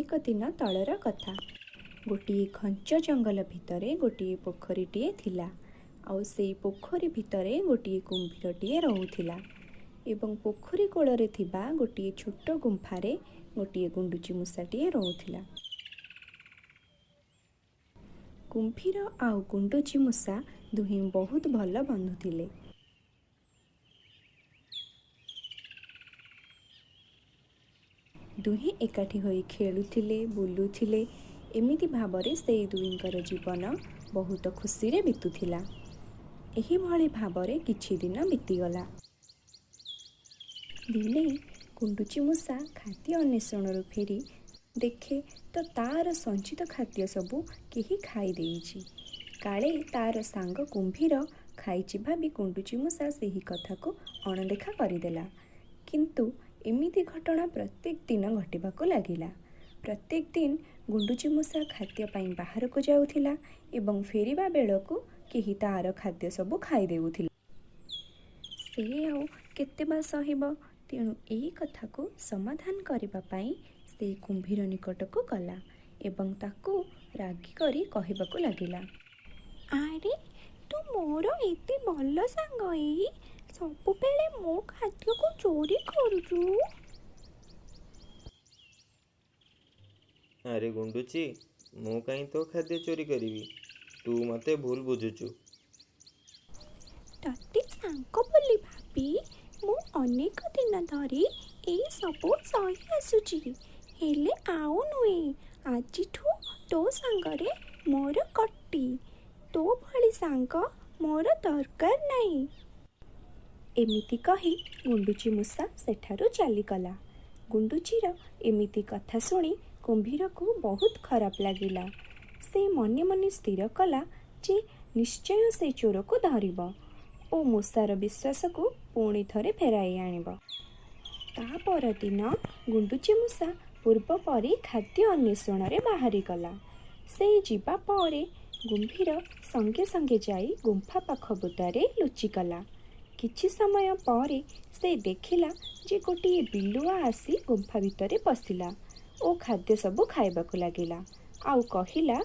ଅନେକ ଦିନ ତଳର କଥା। ଗୋଟିଏ ଘଞ୍ଚ ଜଙ୍ଗଲ ଭିତରେ ଗୋଟିଏ ପୋଖରୀଟିଏ ଥିଲା। ଆଉ ସେଇ ପୋଖରୀ ଭିତରେ ଗୋଟିଏ କୁମ୍ଭୀରଟିଏ ରହୁଥିଲା ଏବଂ ପୋଖରୀ କୂଳରେ ଥିବା ଗୋଟିଏ ଛୋଟ ଗୁମ୍ଫାରେ ଗୋଟିଏ ଗୁଣ୍ଡୁଚି ମୂଷାଟିଏ ରହୁଥିଲା। କୁମ୍ଭୀର ଆଉ ଗୁଣ୍ଡୁଚି ମୂଷା ଦୁହେଁ ବହୁତ ଭଲ ବନ୍ଧୁ ଥିଲେ। ଦୁହେଁ ଏକାଠି ହୋଇ ଖେଳୁଥିଲେ, ବୁଲୁଥିଲେ। ଏମିତି ଭାବରେ ସେଇ ଦୁହିଁଙ୍କର ଜୀବନ ବହୁତ ଖୁସିରେ ବିତୁଥିଲା। ଏହିଭଳି ଭାବରେ କିଛି ଦିନ ବିତିଗଲା। ଦିନେ ଗୁଣ୍ଡୁଚି ମୂଷା ଖାଦ୍ୟ ଅନ୍ୱେଷଣରୁ ଫେରି ଦେଖେ ତ ତା'ର ସଞ୍ଚିତ ଖାଦ୍ୟ ସବୁ କେହି ଖାଇ ଦେଇଛି। କାଳେ ତା'ର ସାଙ୍ଗ କୁମ୍ଭୀର ଖାଇଛି ଭାବି ଗୁଣ୍ଡୁଚି ମୂଷା ସେହି କଥାକୁ ଅଣଦେଖା କରିଦେଲା। କିନ୍ତୁ ଏମିତି ଘଟଣା ପ୍ରତ୍ୟେକ ଦିନ ଘଟିବାକୁ ଲାଗିଲା। ପ୍ରତ୍ୟେକ ଦିନ ଗୁଣ୍ଡୁଚି ମୂଷା ଖାଦ୍ୟ ପାଇଁ ବାହାରକୁ ଯାଉଥିଲା ଏବଂ ଫେରିବା ବେଳକୁ କେହି ତା'ର ଖାଦ୍ୟ ସବୁ ଖାଇ ଦେଉଥିଲା। ସେ ଆଉ କେତେ ବା ସହିବ? ତେଣୁ ଏଇ କଥାକୁ ସମାଧାନ କରିବା ପାଇଁ ସେ କୁମ୍ଭୀର ନିକଟକୁ ଗଲା ଏବଂ ତାକୁ ରାଗି କରି କହିବାକୁ ଲାଗିଲା, ଆରେ, ତୁ ମୋର ଏତେ ଭଲ ସାଙ୍ଗ ହେଇ ସବୁବେଳେ ମୋ ଖାଦ୍ୟକୁ ଚୋରି କରୁଛୁ? ଆରେ ଗୁଣ୍ଡୁଚି, ମୁଁ କାହିଁ ତୋ ଖାଦ୍ୟ ଚୋରି କରିବି? ତୁ ମୋତେ ଭୁଲ ବୁଝୁଛୁ। ତତେ ସାଙ୍ଗ ବୋଲି ଭାବି ମୁଁ ଅନେକ ଦିନ ଧରି ଏଇସବୁ ସହି ଆସୁଛି, ହେଲେ ଆଉ ନୁହେଁ। ଆଜିଠୁ ତୋ ସାଙ୍ଗରେ ମୋର କଟି। ତୋ ଭଳି ସାଙ୍ଗ ମୋର ଦରକାର ନାହିଁ। ଏମିତି କହି ଗୁଣ୍ଡୁଚି ମୂଷା ସେଠାରୁ ଚାଲିଗଲା। ଗୁଣ୍ଡୁଚିର ଏମିତି କଥା ଶୁଣି କୁମ୍ଭୀରକୁ ବହୁତ ଖରାପ ଲାଗିଲା। ସେ ମନେ ମନେ ସ୍ଥିର କଲା ଯେ ନିଶ୍ଚୟ ସେ ଚୋରକୁ ଧରିବ ଓ ମୂଷାର ବିଶ୍ୱାସକୁ ପୁଣି ଥରେ ଫେରାଇ ଆଣିବ। ତା ପରଦିନ ଗୁଣ୍ଡୁଚି ମୂଷା ପୂର୍ବ ପରି ଖାଦ୍ୟ ଅନ୍ୱେଷଣରେ ବାହାରିଗଲା। ସେ ଯିବା ପରେ କୁମ୍ଭୀର ସଙ୍ଗେ ସଙ୍ଗେ ଯାଇ ଗୁମ୍ଫା ପାଖ ବୁଦାରେ ଲୁଚିଗଲା। କିଛି ସମୟ ପରେ ସେ ଦେଖିଲା ଯେ ଗୋଟିଏ ବିଲୁଆ ଆସି ଗୁମ୍ଫା ଭିତରେ ପଶିଲା ଓ ଖାଦ୍ୟ ସବୁ ଖାଇବାକୁ ଲାଗିଲା ଆଉ କହିଲା,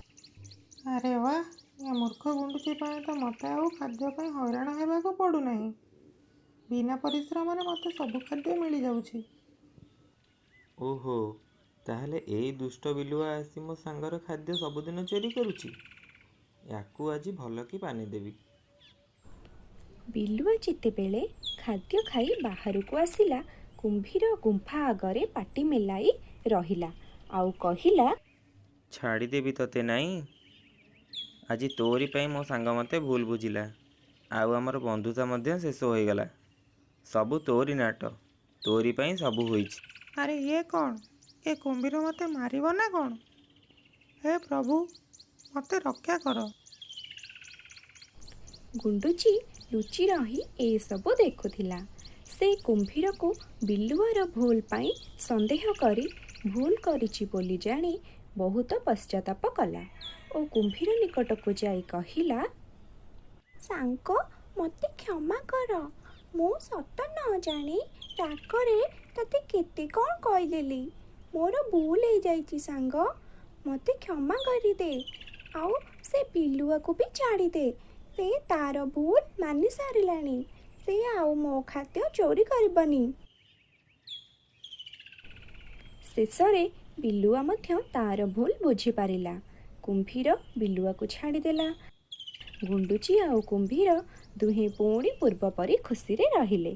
ଆରେ ବାଃ, ଏ ମୂର୍ଖ ଗୁଣ୍ଡୁଚି ପାଇଁ ତ ମୋତେ ଆଉ ଖାଦ୍ୟ ପାଇଁ ହଇରାଣ ହେବାକୁ ପଡ଼ୁନାହିଁ। ବିନା ପରିଶ୍ରମରେ ମୋତେ ସବୁ ଖାଦ୍ୟ ମିଳିଯାଉଛି। ଓହୋ, ତାହେଲେ ଏଇ ଦୁଷ୍ଟ ବିଲୁଆ ଆସି ମୋ ସାଙ୍ଗର ଖାଦ୍ୟ ସବୁଦିନ ଚୋରି କରୁଛି। ୟାକୁ ଆଜି ଭଲକି ପାନେ ଦେବି। ବିଲୁଆ ଯେତେବେଳେ ଖାଦ୍ୟ ଖାଇ ବାହାରକୁ ଆସିଲା, କୁମ୍ଭୀର ଗୁମ୍ଫା ଆଗରେ ପାଟି ମେଲାଇ ରହିଲା ଆଉ କହିଲା, ଛାଡ଼ିଦେବି ତତେ ନାଇଁ। ଆଜି ତୋରି ପାଇଁ ମୋ ସାଙ୍ଗ ମୋତେ ଭୁଲ ବୁଝିଲା, ଆଉ ଆମର ବନ୍ଧୁତା ମଧ୍ୟ ଶେଷ ହୋଇଗଲା। ସବୁ ତୋରି ନାଟ, ତୋରି ପାଇଁ ସବୁ ହୋଇଛି। ଆରେ, ଇଏ କ'ଣ? ଏ କୁମ୍ଭୀର ମୋତେ ମାରିବ ନା କ'ଣ? ହେ ପ୍ରଭୁ, ମୋତେ ରକ୍ଷା କର। ଗୁଣ୍ଡୁଚି ଲୁଚି ରହି ଏସବୁ ଦେଖୁଥିଲା। ସେ କୁମ୍ଭୀରକୁ ବିଲୁଆର ଭୁଲ ପାଇଁ ସନ୍ଦେହ କରି ଭୁଲ କରିଛି ବୋଲି ଜାଣି ବହୁତ ପଶ୍ଚାତାପ କଲା ଓ କୁମ୍ଭୀର ନିକଟକୁ ଯାଇ କହିଲା, ସାଙ୍ଗ, ମୋତେ କ୍ଷମା କର। ମୁଁ ସତ ନ ଜାଣି ରାଗରେ ତତେ କେତେ କ'ଣ କହିଦେଲି। ମୋର ଭୁଲ ହେଇଯାଇଛି ସାଙ୍ଗ, ମୋତେ କ୍ଷମା କରିଦେ। ଆଉ ସେ ବିଲୁଆକୁ ବି ଛାଡ଼ିଦେ। ସେ ତାର ଭୁଲ ମାନି ସାରିଲାଣି। ସେ ଆଉ ମୋ ଖାଦ୍ୟ ଚୋରି କରିବନି। ଶେଷରେ ବିଲୁଆ ମଧ୍ୟ ତାର ଭୁଲ ବୁଝିପାରିଲା। କୁମ୍ଭୀର ବିଲୁଆକୁ ଛାଡ଼ିଦେଲା। ଗୁଣ୍ଡୁଚି ଆଉ କୁମ୍ଭୀର ଦୁହେଁ ପୁଣି ପୂର୍ବ ପରି ଖୁସିରେ ରହିଲେ।